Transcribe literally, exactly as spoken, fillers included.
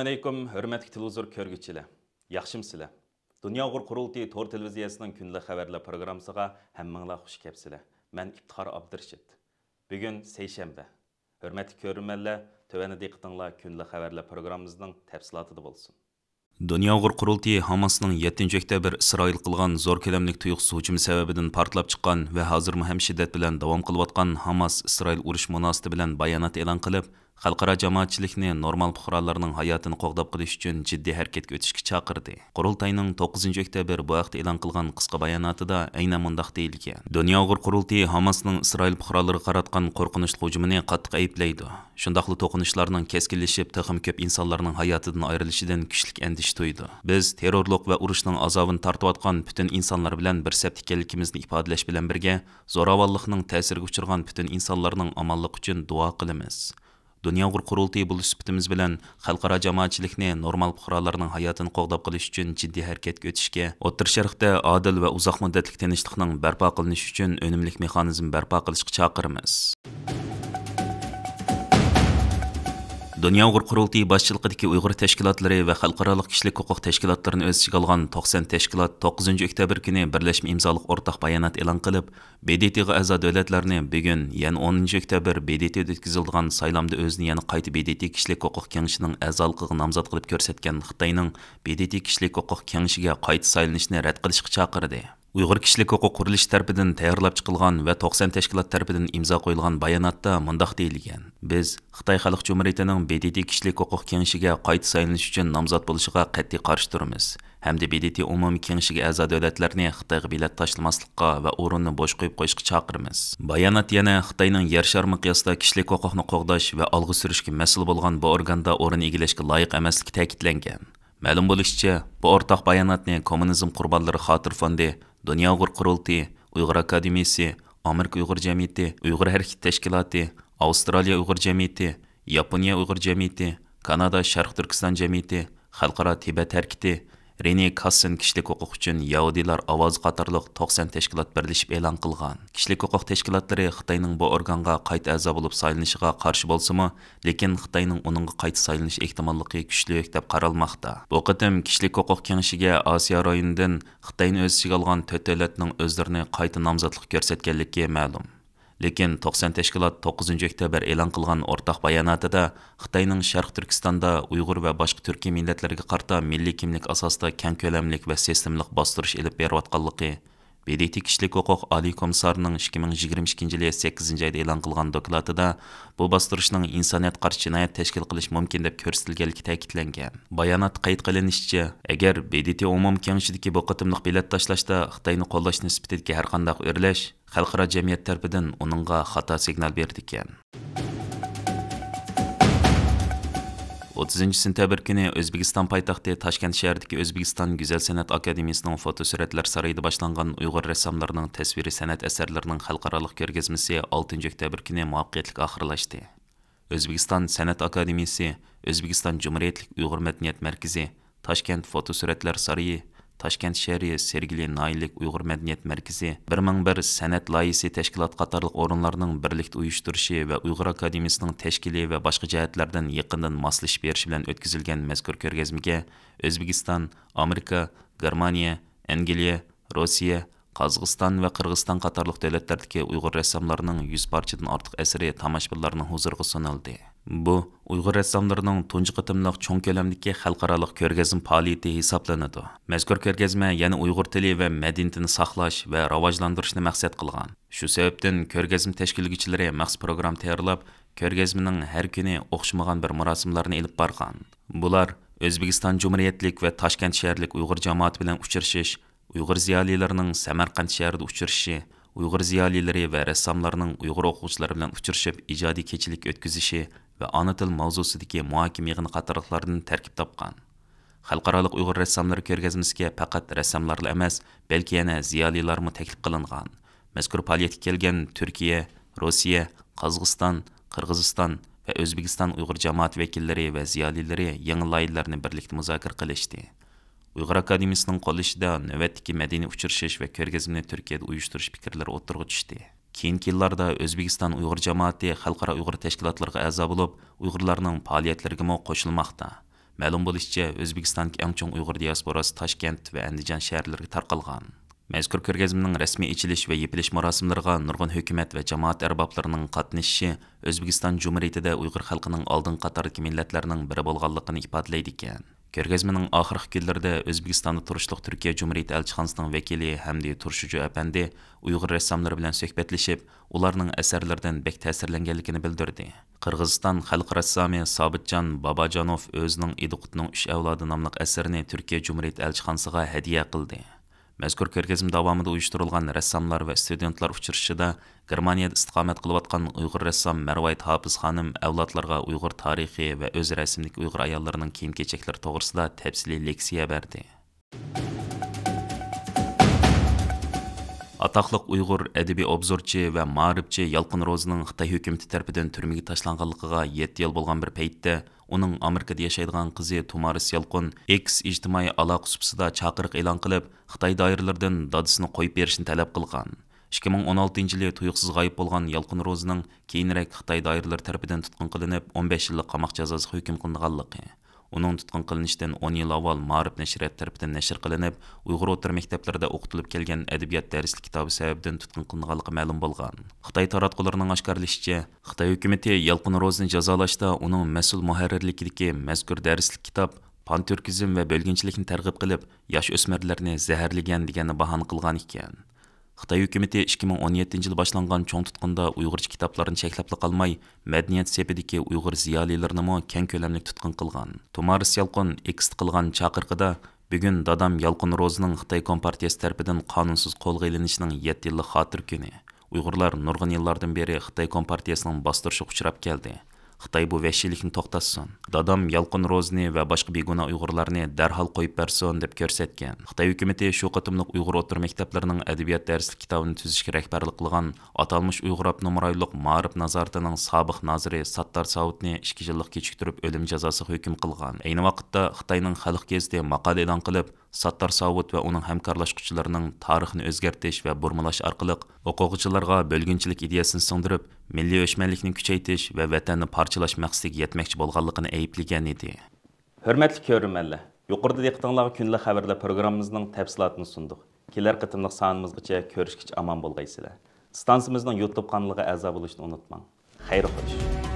ئەلەيكۇم، ھۆرمەتلىك تېلېۋىزور كۆرگۈچىلەر. ياخشىمۇسىلەر؟ دۇنيا ئۇيغۇر قۇرۇلتىيى تور تېلېۋىزىيەسىنىڭ كۈندىلىك خەۋەرلەر پروگراممىسىغا ھەممىڭلار خۇش كەپسىلەر. مەن ئىپتىخار ئابدۇرېشىت. بۈگۈن سەيشەنبە. ھۆرمەتلىك كۆرۈرمەنلەر، تۆۋەندە دىققىتىڭلار كۈندىلىك خەۋەرلەر پروگراممىمىزنىڭ تەپسىلاتىدا بولسۇن. دۇنيا ئۇيغۇر قۇرۇلتىيى ھاماسنىڭ يەتتىنچى ئۆكتەبىر ئىسرائىل قىلغان زور كۆلەملىك تۇيۇقسىز ھۇجۇمى سەۋەبىدىن پارتلاپ چىققان ۋە ھازىرمۇ ھەم شىددەت بىلەن داۋام قىلىۋاتقان ھاماس ئىسرائىل ئۇرۇش مۇناسىۋىتى بىلەن بايانات ئېلان قىلىپ، خەلقئارا جامائەتچىلىكنى نورمال پۇقرالارنىڭ ھاياتىنى قوغداپ قېلىش ئۈچۈن جىددىي ھەرىكەتكە ئۆتۈشكە چاقىردى. قۇرۇلتاينىڭ توققۇزىنچى ئۆكتەبىر بۇ ھەقتە ئېلان قىلغان قىسقا باياناتىدا ئەينەن مۇنداق دېيىلگەن: دۇنيا ئۇيغۇر قۇرۇلتىيى ھاماسنىڭ ئىسرائىل پۇقرالىرىغا قاراتقان قورقۇنچلۇق ھۇجۇمىنى قاتتىق ئەيىبلەيدۇ. شۇنداقلا توقۇنۇشلارنىڭ كەسكىنلىشىپ، تېخىمۇ كۆپ ئىنسانلارنىڭ ھاياتىدىن ئايرىلىشىدىن كۈچلۈك ئەندىشە تۇيىدۇ. بىز تېررورلۇق ۋە ئۇرۇشنىڭ ئازابىنى تارتىۋاتقان پۈتۈن ئىنسانلار بىلەن بىر سەپتە ئىكەنلىكىمىزنى ئىپادىلەش بىلەن بىرگە، زوراۋانلىقنىڭ تەسىرىگە ئۇچرىغان پۈتۈن ئىنسانلارنىڭ ئامانلىقى ئۈچۈن دۇئا قىلىمىز. دۇنيا ئۇيغۇر قۇرۇلتىيى بولۇش سۈپىتىمىز بىلەن خەلقئارا جامائەتچىلىكنى نورمال پۇقرالارنىڭ ھاياتىنى قوغداپ قېلىش ئۈچۈن جىددىي ھەرىكەتكە ئۆتۈشكە، ئوتتۇرا شەرقتە ئادىل ۋە ئۇزاق مۇددەتلىك تىنچلىقنىڭ بەرپا قىلىنىشى ئۈچۈن ئۈنۈملۈك مېخانىزم بەرپا قىلىشقا چاقىرىمىز. دۇنيا ئۇيغۇر قۇرۇلتىيى باشچىلىقىدىكى ئۇيغۇر تەشكىلاتلىرى ۋە خەلقئارالىق كىشىلىك ھوقۇق تەشكىلاتلىرىنى ئۆز ئىچىگە ئالغان توقسان تەشكىلات توققۇزىنچى ئۆكتەبىر كۈنى بىرلەشمە ئىمزالىق ئورتاق بايانات ئېلان قىلىپ، ب د ت غا ئەزا دۆلەتلەرنى بۈگۈن، يەنى ئونىنچى ئۆكتەبىر ب د ت دا ئۆتكۈزۈلىدىغان سايلامدا ئۆزىنى يەنە قايتا ب د ت كىشىلىك ھوقۇق كېڭىشىنىڭ ئەزالىقىغا نامزات قىلىپ كۆرسەتكەن خىتاينىڭ ب د ت كىشىلىك ھوقۇق كېڭىشىگە قايتا سايلىنىشىنى رەت قىلىشقا چاقىردى. ئۇيغۇر كىشىلىك ھوقۇق قۇرۇلۇشى تەرىپىدىن تەييارلاپ چىقىلغان ۋە توقسان تەشكىلات تەرىپىدىن ئىمزا قويۇلغان باياناتتا مۇنداق دېيىلگەن: بىز خىتاي خەلق جۇمھۇرىيىتىنىڭ ب د ت كىشىلىك ھوقۇق كېڭىشىگە قايتا سايلىنىش ئۈچۈن نامزات بولۇشىغا قەتئىي قارشى تۇرىمىز ھەمدە ب د ت ئومۇمىي كېڭىشىگە ئەزا دۆلەتلەرنى خىتايغا بېلەت تاشلىماسلىققا ۋە ئورۇننى بوش قويۇپ قويۇشقا چاقىرىمىز. بايانات يەنە خىتاينىڭ يەر شارى مىقياسىدا كىشىلىك ھوقۇقنى قوغداش ۋە ئالغا سۈرۈشكە مەسئۇل بولغان بۇ ئورگاندا ئورۇن ئىگىلەشكە لايىق ئەمەسلىكى تەكىتلەنگەن. مەلۇم بولۇشىچە، بۇ ئورتاق باياناتنى كوممۇنىزم قۇربانلىرى خاتىرە فوندى، دۇنيا ئۇيغۇر قۇرۇلتىيى، ئۇيغۇر ئاكادېمىيىسى، ئامېرىكا ئۇيغۇر جەمئىيىتى، ئۇيغۇر ھەرىكىتى تەشكىلاتى، ئاۋسترالىيە ئۇيغۇر جەمئىيىتى، ياپونىيە ئۇيغۇر جەمئىيىتى، كانادا شەرقىي تۈركىستان جەمئىيىتى، خەلقئارا تىبەت ھەرىكىتى، رېنى كاسسېن كىشىلىك ھوقۇق ئۈچۈن يەھۇدىيلار ئاۋازى قاتارلىق توقسان تەشكىلات بىرلىشىپ ئېلان قىلغان. كىشىلىك ھوقۇق تەشكىلاتلىرى خىتاينىڭ بۇ ئورگانغا قايتا ئەزا بولۇپ سايلىنىشىغا قارشى بولسىمۇ، لېكىن خىتاينىڭ ئۇنىڭغا قايتا سايلىنىش ئېھتىماللىقى كۈچلۈك دەپ قارالماقتا. بۇ قېتىم كىشىلىك ھوقۇق كېڭىشىگە ئاسىيا رايونىدىن خىتاينى ئۆز ئىچىگە ئالغان تۆت دۆلەتنىڭ ئۆزلىرىنى قايتا نامزاتلىققا كۆرسەتكەنلىكى مەلۇم. لېكىن توقسان تەشكىلات توققۇزىنچى ئۆكتەبىر ئېلان قىلغان ئورتاق باياناتىدا خىتاينىڭ شەرقىي تۈركىستاندا ئۇيغۇر ۋە باشقا تۈركىي مىللەتلەرگە قارىتا مىللىي كىملىك ئاساسىدا كەڭ كۆلەملىك ۋە سىستېمىلىق باستۇرۇش ئېلىپ بېرىۋاتقانلىقى، ب د ت كىشىلىك ھوقۇق ئالىي كومىسسارىنىڭ ئىككى مىڭ يىگىرمە ئىككىنچى يىلى سەككىزىنچى ئايدا ئېلان قىلغان دوكلاتىدا بۇ باستۇرۇشنىڭ ئىنسانىيەتكە قارشى جىنايەت تەشكىل قىلىش مۇمكىن دەپ كۆرسىتىلگەنلىكى تەكىتلەنگەن. باياناتتا قەيت قىلىنىشىچە، ئەگەر ب د ت ئومۇمىي كېڭىشىدىكى بۇ قېتىملىق بېلەت تاشلاشتا خىتاينى قوللاش نىسبىتىدىكى ھەرقانداق ئۆرلەش خەلقئارا جەمئىيەت تەرىپىدىن ئۇنىڭغا خاتا سىگنال بېرىدىكەن. ئوتتۇزىنچى سېنتەبىر كۈنى ئۆزبېكىستان پايتەختى تاشكەنت شەھىرىدىكى ئۆزبېكىستان گۈزەل سەنئەت ئاكادېمىيىسىنىڭ فوتوسۈرەتلەر سارىيىدا باشلانغان ئۇيغۇر رەسساملىرىنىڭ تەسۋىرىي سەنئەت ئەسەرلىرىنىڭ خەلقئارالىق كۆرگەزمىسى ئالتىنچى ئۆكتەبىر كۈنى مۇۋەپپەقىيەتلىك ئاخىرلاشتى. ئۆزبېكىستان سەنئەت ئاكادېمىيىسى ئۆزبېكىستان جۇمھۇرىيەتلىك ئۇيغۇر مەدەنىيەت مەركىزى، تاشكەنت فوتوسۈرەتلەر سارىيى، تاشكەنت شەھىرى سېرگېلى نايىللىك ئۇيغۇر مەدەنىيەت مەركىزى، بىر مىڭ بىر سەنئەت لايىھىسى تەشكىلاتى قاتارلىق ئورۇنلارنىڭ بىرلىكتە ئۇيۇشتۇرۇشى ۋە ئۇيغۇر ئاكادېمىيىسىنىڭ تەشكىلىي ۋە باشقا جەھەتلەردىن يېقىندىن ماسلىشىپ بېرىشى بىلەن ئۆتكۈزۈلگەن مەزكۇر كۆرگەزمىگە ئۆزبېكىستان، ئامېرىكا، گېرمانىيە، ئەنگلىيە، روسىيە، قازاقىستان ۋە قىرغىزىستان قاتارلىق دۆلەتلەردىكى ئۇيغۇر رەسساملىرىنىڭ يۈز پارچىدىن ئارتۇق ئەسىرى تاماشىبىنلارنىڭ ھۇزۇرىغا سۇنۇلدى. بۇ ئۇيغۇر رەسساملىرىنىڭ تۇنجى قېتىملىق چوڭ كۆلەمدىكى خەلقئارالىق كۆرگەزمە پائالىيىتى ھېسابلىنىدۇ. مەزكۇر كۆرگەزمە يەنە ئۇيغۇر تىلى ۋە مەدەنىيىتىنى ساقلاش ۋە راۋاجلاندۇرۇشنى مەقسەت قىلغان. شۇ سەۋەبتىن كۆرگەزمە تەشكىللىگۈچىلىرى مەخسۇس پروگرامما تەييارلاپ، كۆرگەزمىنىڭ ھەر كۈنى ئوخشىمىغان بىر مۇراسىملارنى ئېلىپ بارغان. بۇلار ئۆزبېكىستان جۇمھۇرىيەتلىك ۋە تاشكەنت شەھەرلىك ئۇيغۇر جامائىتى بىلەن ئۇچرىشىش، ئۇيغۇر زىيالىيلىرىنىڭ سەمەرقەنت شەھىرىدە ئۇچرىشىشى، ئۇيغۇر زىيالىيلىرى ۋە رەسساملارنىڭ ئۇيغۇر ئوقۇغۇچىلىرى بىلەن ئۇچرىشىپ ئىجادىي كېچىلىك ئۆتكۈزۈشى ۋە ئانا تىل ماۋزۇسىدىكى مۇھاكىمە يىغىنى قاتارلىقلاردىن تەركىب تاپقان. خەلقئارالىق ئۇيغۇر رەسساملىرى كۆرگەزمىسىگە پەقەت رەسساملارلا ئەمەس، بەلكى يەنە زىيالىيلارمۇ تەكلىپ قىلىنغان. مەزكۇر پائالىيەتكە كەلگەن تۈركىيە، روسىيە، قازاقىستان، قىرغىزىستان ۋە ئۆزبېكىستان ئۇيغۇر جامائەت ۋەكىللىرى ۋە زىيالىيلىرى يېڭى لايىھىلەرنى بىرلىكتە مۇزاكىرە قىلىشتى. ئۇيغۇر ئاكادېمىيىسىنىڭ قوللىشىدا نۆۋەتتىكى مەدەنىي ئۇچرىشىش ۋە كۆرگەزمىنى تۈركىيەدە ئۇيۇشتۇرۇش پىكىرلىرى ئوتتۇرىغا چۈشتى. كېيىنكى يىللاردا ئۆزبېكىستان ئۇيغۇر جامائىتى خەلقئارا ئۇيغۇر تەشكىلاتلىرىغا ئەزا بولۇپ، ئۇيغۇرلارنىڭ پائالىيەتلىرىگىمۇ قوشۇلماقتا. مەلۇم بولۇشىچە، ئۆزبېكىستاندىكى ئەڭ چوڭ ئۇيغۇر دىياسپوراسى تاشكەنت ۋە ئەندىجان شەھەرلىرىگە تارقالغان. مەزكۇر كۆرگەزمىنىڭ رەسمىي ئېچىلىش ۋە يېپىلىش مۇراسىملىرىغا نۇرغۇن ھۆكۈمەت ۋە جامائەت ئەربابلىرىنىڭ قاتنىشىشى ئۆزبېكىستان جۇمھۇرىيىتىدە ئۇيغۇر خەلقىنىڭ ئالدىنقى قاتاردىكى مىللەتلەرنىڭ بىرى بولغانلىقىنى ئىپادىلەيدىكەن. كۆرگەزمىنىڭ ئاخىرقى كۈنلىرىدە ئۆزبېكىستاندا تۇرۇشلۇق تۈركىيە جۇمھۇرىيىتى ئەلچىخانىسىنىڭ ۋەكىلى ھەمدى تۇرشۇجو ئەپەندى ئۇيغۇر رەسساملىرى بىلەن سۆھبەتلىشىپ، ئۇلارنىڭ ئەسەرلىرىدىن بەك تەسىرلەنگەنلىكىنى بىلدۈردى. قىرغىزىستان خەلق رەسسامى سابىتجان باباجانوف ئۆزىنىڭ ئىدىقۇتنىڭ ئۈچ ئەۋلادى ناملىق ئەسىرىنى تۈركىيە جۇمھۇرىيىتى ئەلچىخانىسىغا ھەدىيە قىلدى. مەزكۇر كۆرگەزمە داۋامىدا ئۇيۇشتۇرۇلغان رەسساملار ۋە ستۇدېنتلار ئۇچرىشىشىدا گېرمانىيەدە ئىستىقامەت قىلىۋاتقان ئۇيغۇر رەسسام مەرۋايىت ھاپىز خانىم ئەۋلادلارغا ئۇيغۇر تارىخى ۋە ئۆز رەسىمدىكى ئۇيغۇر ئاياللىرىنىڭ كىيىم-كېچەكلىرى توغرىسىدا تەپسىلىي لېكسىيە بەردى. ئاتاقلىق ئۇيغۇر ئەدەبىي ئوبزورچى ۋە مائارىپچى يالقۇن روزىنىڭ خىتاي ھۆكۈمىتى تەرىپىدىن تۈرمىگە تاشلانغانلىقىغا يەتتە يىل بولغان بىر پەيتتە، ئۇنىڭ ئامېرىكىدا ياشايدىغان قىزى تۇمارىس يالقۇن ئېكس ئىجتىمائىي ئالاقە سۇپىسىدا چاقىرىق ئېلان قىلىپ، خىتاي دائىرىلىرىدىن دادىسىنى قويۇپ بېرىشنى تەلەپ قىلغان. ئىككى مىڭ ئون ئالتىنچى يىلى تۇيۇقسىز غايىب بولغان يالقۇن روزىنىڭ كېيىنرەك خىتاي دائىرىلىرى تەرىپىدىن تۇتقۇن قىلىنىپ، ئون بەش يىللىق قاماق جازاسىغا ھۆكۈم قىلىنغانلىقى، ئۇنىڭ تۇتقۇن قىلىنىشىدىن ئون يىل ئاۋۋال مائارىپ نەشرىياتى تەرىپىدىن نەشر قىلىنىپ، ئۇيغۇر ئوتتۇرا مەكتەپلىرىدە ئوقۇتۇلۇپ كەلگەن ئەدەبىيات دەرسلىك كىتابى سەۋەبىدىن تۇتقۇن قىلىنغانلىقى مەلۇم بولغان. خىتاي تاراتقۇلىرىنىڭ ئاشكارىلىشىچە، خىتاي ھۆكۈمىتى يالقۇن روزىنى جازالاشتا ئۇنىڭ مەسئۇل مۇھەررىرلىكىدىكى مەزكۇر دەرسلىك كىتاب پانتۈركىزم ۋە بۆلگۈنچىلىكنى تەرغىب قىلىپ، ياش ئۆسمۈرلەرنى زەھەرلىگەن دېگەننى باھانە قىلغان ئىكەن. خىتاي ھۆكۈمىتى ئىككى مىڭ ئون يەتتىنچى يىلى باشلانغان چوڭ تۇتقۇندا ئۇيغۇرچە كىتابلارنى چەكلەپلا قالماي، مەدەنىيەت سېپىدىكى ئۇيغۇر زىيالىيلىرىنىمۇ كەڭ كۆلەملىك تۇتقۇن قىلغان. تۇمارىس يالقۇن ئېكستا قىلغان چاقىرىقىدا، بۈگۈن دادام يالقۇن روزىنىڭ خىتاي كومپارتىيەسى تەرىپىدىن قانۇنسىز قولغا ئېلىنىشىنىڭ يەتتە يىللىق خاتىرە كۈنى. ئۇيغۇرلار نۇرغۇن يىللاردىن بېرى خىتاي كومپارتىيەسىنىڭ باستۇرۇشىغا ئۇچراپ كەلدى. خىتاي بۇ ۋەھشىيلىكنى توختاتسۇن. دادام يالقۇن روزىنى ۋە باشقا بىگۇناھ ئۇيغۇرلارنى دەرھال قويۇپ بەرسۇن، دەپ كۆرسەتكەن. خىتاي ھۆكۈمىتى شۇ قېتىملىق ئۇيغۇر ئوتتۇرا مەكتەپلىرىنىڭ ئەدەبىيات دەرسلىك كىتابىنى تۈزۈشكە رەھبەرلىك قىلغان ئاتالمىش ئۇيغۇر ئاپتونوم رايونلۇق مائارىپ نازارىتىنىڭ سابىق نازىرى ساتتار ساۋۇتنى ئىككى يىللىق كېچىكتۈرۈپ ئۆلۈم جازاسىغا ھۆكۈم قىلغان. ئەينى ۋاقىتتا خىتاينىڭ خەلق گېزىتى ماقالە ئېلان قىلىپ، ساتتار ساۋۇت ۋە ئۇنىڭ ھەمكارلاشقۇچىلىرىنىڭ تارىخنى ئۆزگەرتىش ۋە بۇرمىلاش ئارقىلىق ئوقۇغۇچىلارغا بۆلگۈنچىلىك ئىدىيەسىنى سىڭدۈرۈپ، مىللىي ئۆچمەنلىكنى كۈچەيتىش ۋە ۋەتەننى پارچىلاش مەقسىتىگە يەتمەكچى بولغانلىقىنى ئەيىبلىگەن ئىدى. ھۆرمەتلىك كۆرۈرمەنلەر، يۇقىرىدا دىققىتىڭلارغا كۈندىلىك خەۋەرلەر پروگراممىمىزنىڭ تەپسىلاتىنى سۇندۇق. كېلەر قېتىملىق سانىمىزغىچە كۆرۈشكىچە ئامان بولغايسىلەر. ئىستانسىمىزنىڭ يۇتۇب قانىلىغا ئەزا بولۇشنى ئۇنتۇماڭ. خەير خوش.